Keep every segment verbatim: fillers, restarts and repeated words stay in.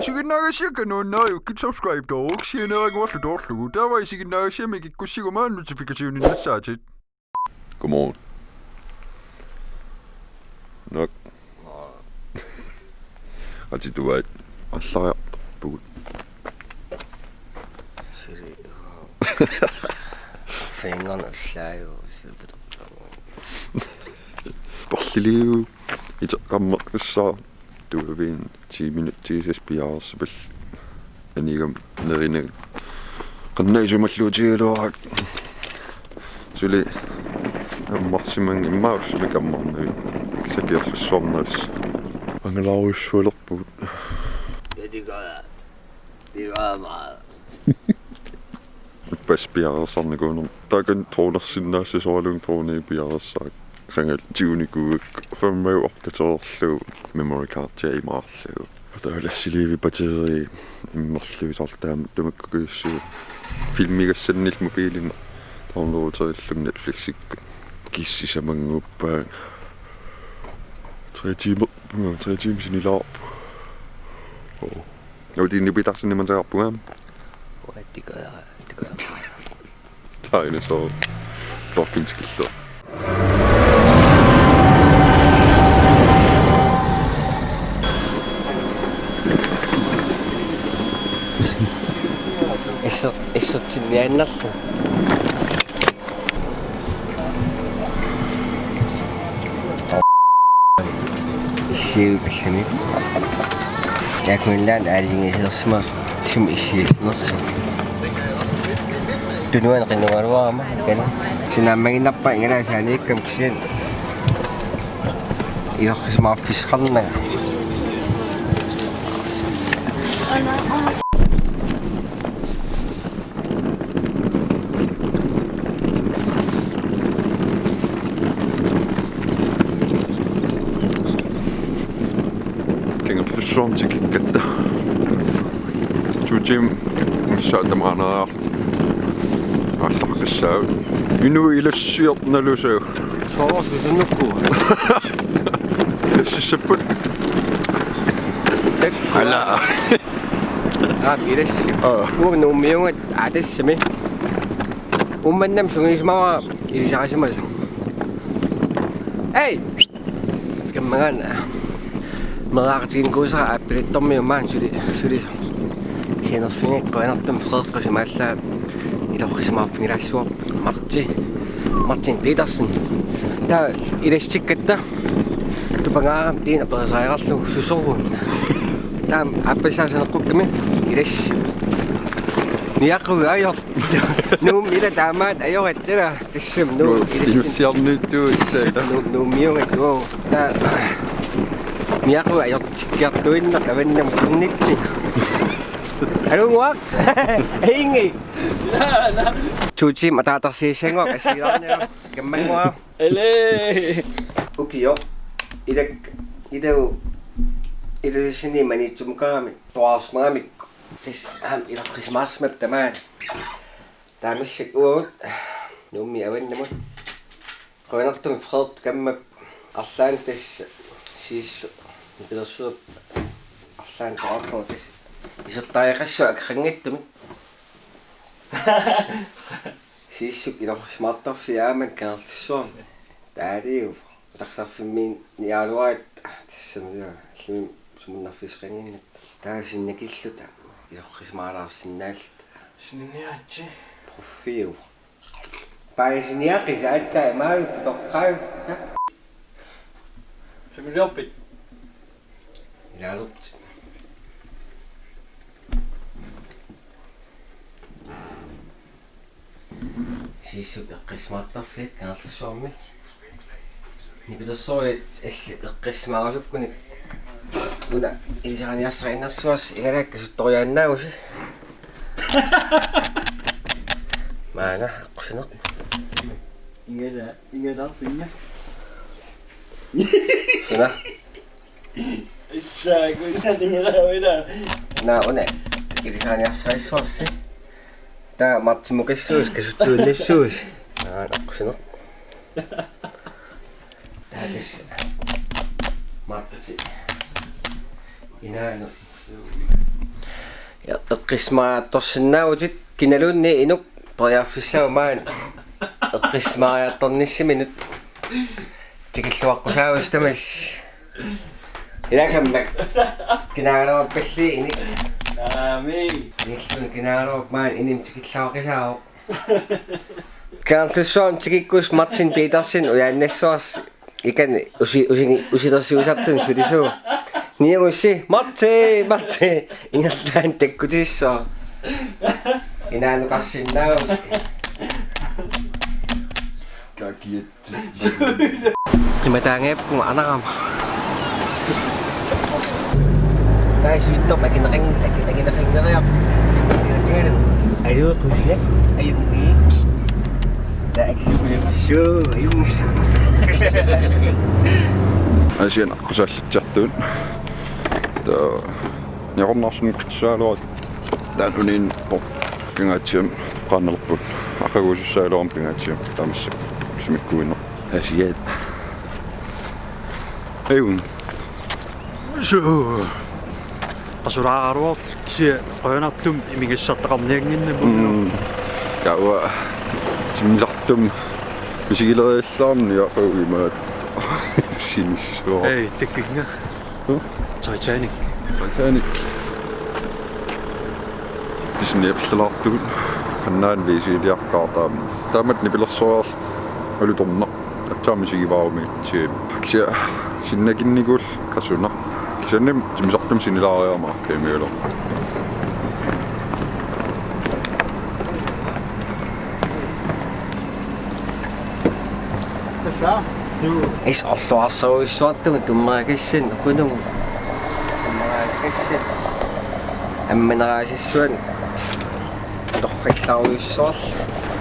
Isiginnaagassiakka nuannariukkit subscribe-tooruk sianeeraguarlu toorlugu. Taava isiginnaagassiami kikkussiguma notification-innassaatit. Godmorgen. Nok. Qatituaat allariartorpugut. Siri. Fingernut allaajuvoq. Perliliu iteqqammerpassaaq tuaviin ti minutsit piareersapallit anigama nerineq. Qanna isumalluutigigaluarakku. Suli ammarsimanngimmat ullumikkut ammarnagit. Sakiorlussuarnaassooq. Angalaarujussualerpugut. Ja, det gør jeg. Det gør jeg meget. Pas piareersarnikuuneq. Taakani dronersinnaassasuarlunga dronit piareersarakkit. Qangali tigunikuuakka femogtyve opdatererlugu memory cardia imaarlugu. Taava lassiliivi batteri immerlugu soorlu taama tamakku kujussuuvoq. Filmigassannillu mobiilimi downloaderillunga Netflixikkut. Kiissisamannguuppaanga. Tre timer, tre timer sinilaarpoq. Oo. Uti nipitarsinni mansagarpunga. Uattikua, attikua. Taava ina soo. Blokkimut tikillugu. Isser-, issertinniaannarlugu. Issiukkalluni. Taakkuinnaat aalajangiisersimasoq sumi issiasnersi. Tunuani qinnugaluarama, kan. Sinaammaginnarpara ingalaasaaniikkam kisian. Ilorrisimaarfissaqarnagu. Kangerlussuarmi tikikkatta. Tuutim missaatamaaneriarlu. Aallaqqissaagut. Inuit ilassiornalusagut. Soorlu sunuku. Ilassissapput. Tak. Ala. Aap, ilassi. Aa. Uagut Nuummiungatta, aa, tassami. Uummannamut sungiusimavara ilisarisimasoq. Hej! Kammagaanni. Meeraqatiginikuusara aappaluttumi maani suli, suli. Sianerfigigakku anartum freeqqus imaallaat ilorrisimaarfigilaassuarput Martin, Martin Petersen. Taava ilassitikkatta. Tupangaarami tiina perisariaqarlugu susoruun. Taava aappassaa saneqqukkami ilassi. Niaqui ajor. Nuummi ila taamaat ajorattara. Tassami Nuummi ilassi. Ilussiarniittuut ila. Nuummi, Nuummiungatta. Taava niaqui ajortikkiartuinnaq avannamut tunnitsigu. Alunguaq. Ingi. Tuutim ataatarsiissannguaq assiilaarniaruk. Kammannguaq. Ele. Ukioq. Ilak, ilau, Ilulissani Maniitsumukarami, toarsmagamik. Tassa aamma ilorrisimaarsimapput tamaani. Taamaasilluta uagut Nuummi avannamut. Qujanartumik freeq kammapput arlaannik tassa siissu nipilersuup arlaannik toqqarpoq tassa isertariaqassaaq akeqanngitsumik. Siissuk ilorrisimaartarfia aamma Kangerlussuarmi. Taaliu. Utaqqisarfimmiinniaraluaratta tassami allamik sumunnarfissaqannginnatta. Taava sinnikilluta ilorrisimaalaarsinnaalluta. Sinniaatsi. Pruffiu. Paasiniaqisa aatsaat imaavippoq toqqaavippoq. Familiorpit. Ilaalerput. Siissuk eqqissisimaartarfiat Kangerlussuarmi. Nipilersuutit allat eqqissisimaarusukkunik. Una ilisariniarsariinnersuarsi igalaakka suttoriaannaagusi. Maana, aqqusineq. Igala, igala, sinna. Suna. Issaagu, ina, ina, ina. Naa, una ilisariniarsarissavassi. Taava Martimukassuusi kasuttuinnassuusi. Naa, aqqusineq. Taava tassa Marti. Inaanut Ja, eqqissimariartorsinnaavutit kinaluunniit inuk periarfissaagut maani eqqissimariartornissiminut. Tikilluaqqusaavusi tamassi. Ilaa kammak. Kinaagaluarpalli inik. Naamik. Illu kinaagaluarpat maani inim tikilluaqqisaavoq. Kangerlussuarmi tikikkusi Martin Petersen ujaannassuarsi ikani usi-, usi-, usilersuisartuni sulisuuvoq. Niagussi, Marti, Marti, ingerlaannaq takkutissooq. Inaanukarsinnaavusi. Kakiat. Qimataangaappunga anarama. Taava sivitsorput akineqan-, aki-, akineqanngeriarput. Ajuukusiak, ajunngii. Taava akisukujussuu, ajunngii. Asian aqqusaallitsisartuut. Taava niaqornaarsunngortissagaluarutta. Taanna uniinnerpoq. Pingaatsiami toqqaannarput. Aqaguusussaagaluarmat pingaatsiami. Taamassa. Sumikkuinnaq. Asiaat. Ajun. Suu. Qasulaaraluarluni kisianni qujanartumik imigassartaqarniannginnamut. Mm. Taava timmisartumik misigileriallaarniaqagu imaat. Sinissisuaq. Ei, takkunga. Hmm? Titanic. Titanic. Disney pillalaartugut. Qannaani V C D-arkaartaam. Taamatut nipilersoraarlugu alutornaq. Aatsaammi sigivaarumik itsi. Kisianni sinnakinnikuullugu qasunaq. Kisianni timmisartumik sinilaariarama arkiimiulo. Is orluarserujussuartugut tummerakassanut ukunungu. Tummerakassanut. Ammaneraasissuanut. Torrillarujussuarlu.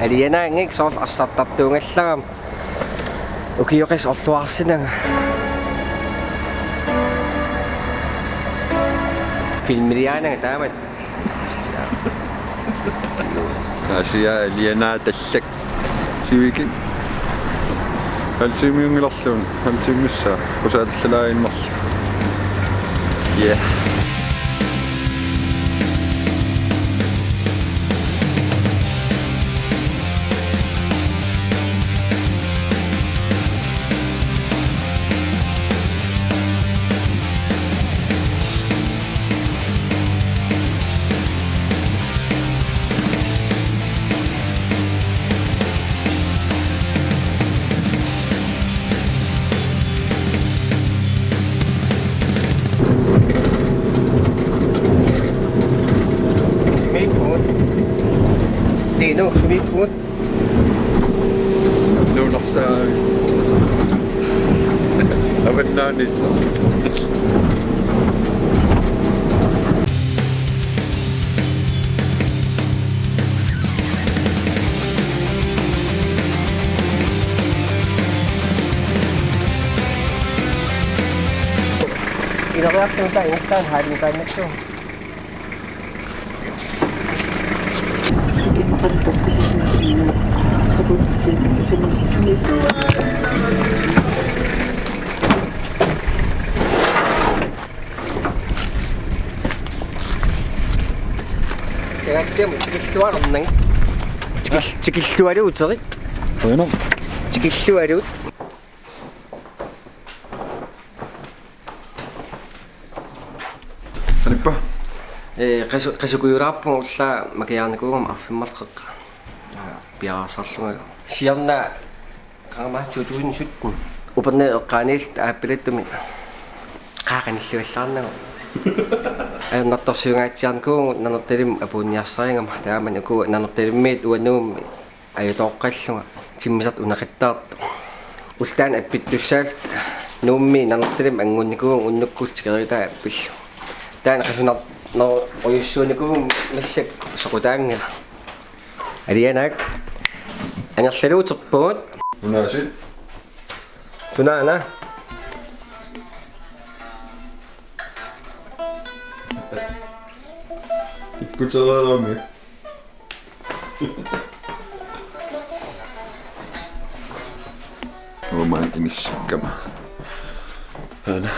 Alianaanngik soorlu arsartartuugallarama. Ukioqis orluarsinanga. Filmiliaananga taamak. Asia alianaa tallak. Sivikik. Halv timemiunngilarluunniit, halv timemi missaa. Qusaatallalaainnarlugu. Yeah. Sumiippugut. Tino, sumiippugut. Nuunarsaa. Avannaaniittoq. Ineriartuuta inittaan haaliutaannattu. Kagatsiamut tikilluarnang. Tikil-, tikillualuuterit. Qujanaq. Tikillualuut. Anippa? Ee, qasu-, qasukujulaarpunga ullaaq makiaarnikuugama arfineq-marluk qeqqa. Aa, piareersarlungalu. Siorna, qaammat, to tusind sytten. Upernaaq eqqaaniilluta aappilattumik. Qaa qanillivallaarnagu. Ajornartorsiungaatsiarnikuuvugut Nanortalimmi apuunniarsarigama. Taamani ukua Nanortalimmiit uanga Nuummi ajutooqqallunga timmisartut uneqattaartut. Ulloq taanna appittussaalluta Nuummiit Nanortalimmi anngunnikuuvugut unnukkut tikeriutaa appillugu. Taanna qasunarnerujussuunikuuvugut massakkut soqutaanngilaq. Alianaak. Angerlaluuterpugut. Unaasiit. Sunaana. Ikkutereerami. Uuma inissakkama. Aana.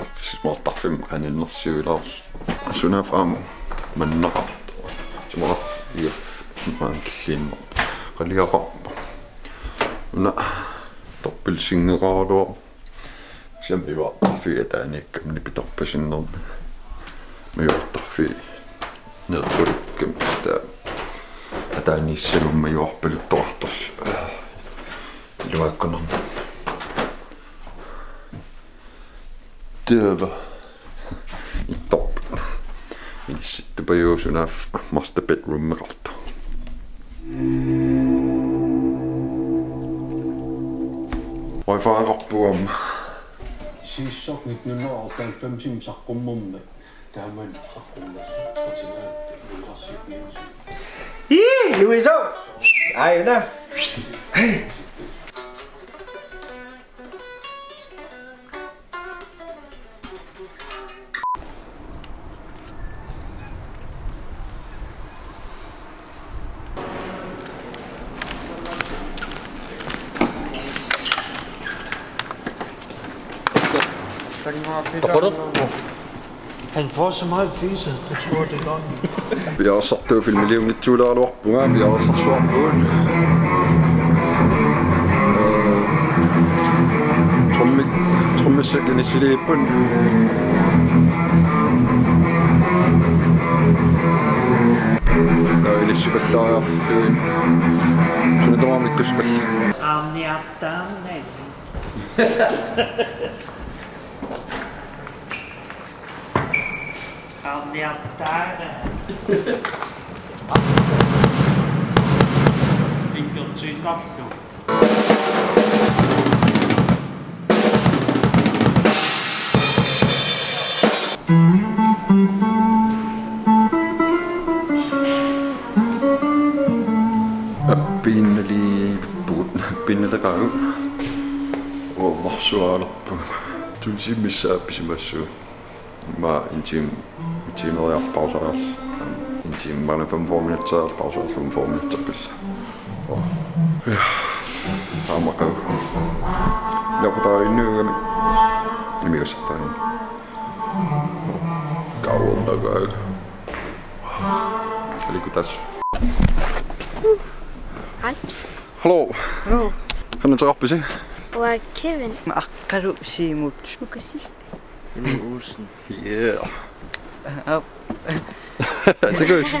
Aqqissimaartarfimmi qaninnersiuilaarsoq. Sunaaffa aamma mannaqartoq. Timaraf iaf maan killiinnaq. Qaliaqarpoq. Una dobbeltsengeqaraluarpoq. Kisianni majuartarfiit ataaniikkamik nipitarpasinnermi. Majuartarfiit neeqqulukkamik. Taava ataaniissagummik majuarpaluttoqartarluni. Iluaakkunarmi. Taava. Ittorput. Inissittupajuu sunaaffa master bedroomeqartoq. Wifi-qarpugut aamma. Siussoq nitten hundrede og otteoghalvfems-imi saqqummermat taamani saqqummersoq. Ii, Louise! Ai, una. Hej. Han får så meget fisse, det tror jeg, det er løgn. Piareersartuuffik filmiliunngitsuulaaraluarpunga, piareersarsuarpugut. Ee, trummi-, trummissanik inissiliipput. Taava inissipallariarlugit. Suna tamaat ikkussipallit? Aamniartaarnani. Aamniartaarnani. Ingertiinnarlugu. Appiinnaliivippugut, appiinnaleqaagut. Uernersuaalerpugut. Tunsiimmissaa pisimassaagut. Immaqa en time, en time-riarlugu pauseriarlugu. En time, maanna femogfyrre minutter, pauseriarlugu femogfyrre minutter pille. Åh. Ja. Aamma qagu. Naqutariinnuugami. Imigassartariin. Qagu naqaagu. Alikutas. Hej. Hallo. Hallo. Qanoq ateqarpisi? Uanga Kevin. Aqqalu Siumut. Uanga Sissi. Inu Olsen. Yeah. Au. Takuss.